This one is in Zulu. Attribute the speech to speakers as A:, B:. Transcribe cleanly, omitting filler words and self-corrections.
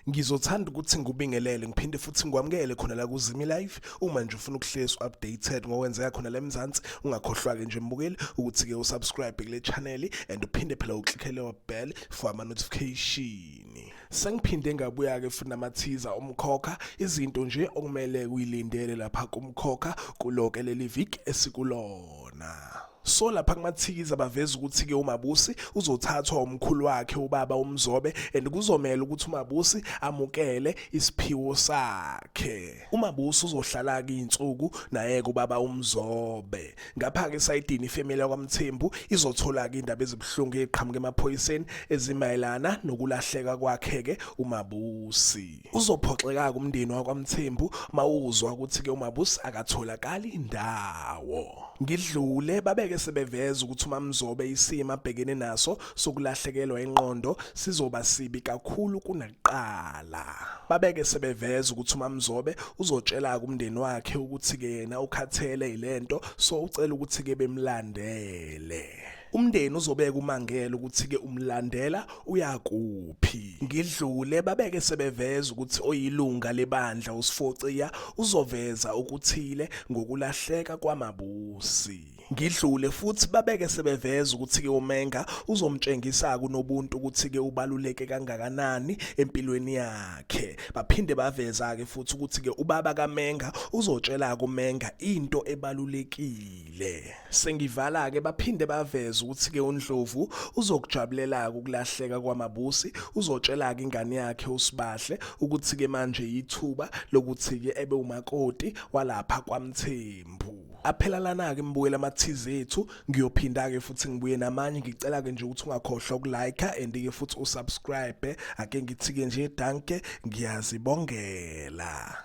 A: Ngizothanda ukuthi ngikubingelele ngiphinde futhi ngikwamukele khona la kuZimi Live. Uma nje ufuna ukuhlezi updated ngokwenzeka khona la eMzansi, ungakhohlwa-ke nje mbukeli ukuthi-ke usubscribe kule channel and uphinde phela uklikhele leyo bell for ama-notification. Sengiphinde ngabuya-ke futhi namathiza omkhokha, izinto nje okumele uyilindele lapha kumkhokha kuloke leli viki esikulona. So lapha kumathikiza baveza ukuthi-ke uMabusi uzothathwa umkhulu wakhe ubaba uMzobe and kuzomela ukuthi uMabusi amukele isiphiwo sakhe. UMabusi uzohlala-ke iy'nsuku naye-ke ubaba uMzobe. Ngapha-ke esayidini ifemeli yakwaMthembu izothola-ke iy'ndaba ezibuhlungu ey'qhamuka emaphoyiseni ezimayelana nokulahleka kwakhe-ke uMabusi. Uzophoxeka-ke umndeni wakwaMthembu mawuzwa ukuthi-ke uMabusi akatholakali ndawo. Ngidlule babeke sebeveza ukuthi uMaMzobe isimo abhekene naso sokulahlekelwa inqondo sizoba sibi kakhulu kunakuqala. Babeke sebeveza ukuthi uMaMzobe uzotshela umndeni wakhe ukuthi-ke yena ukhathele yilento so ucela ukuthi-ke bemlandele. Umndeni uzobeka umangele ukuthi-ke umlandela uyakuphi. Ngidlule babeke sebeveza ukuthi oyilunga lebandla uSifociya uzoveza okuthile ngokulahleka kwaMabusi. Ngidlule futhi babeke sebeveza ukuthi-ke uMenga uzomtshengisa kuNobuntu ukuthi-ke ubaluleke kangakanani empilweni yakhe. Baphinde baveza-ke futhi ukuthi-ke ubaba kaMenga uzotshela kuMenga into ebalulekile. Sengivala-ke baphinde baveza ukuthi-ke uNdlovu uzokujabulela-ke ukulahleka kwaMabusi, uzotshela-ke ingane yakhe uSibahle ukuthi-ke manje yithuba lokuthi-ke ebe umakoti walapha kwaMthembu. Aphela lana-ke mbukela amathizi ethu, ngiyophinda-ke futhi ngibuye namanye. Ngicela-ke nje ukuthi ungakhohlwa ukulike and-ke futhi usubscribe. Ake ngithi-ke nje danke, ngiyazibongela.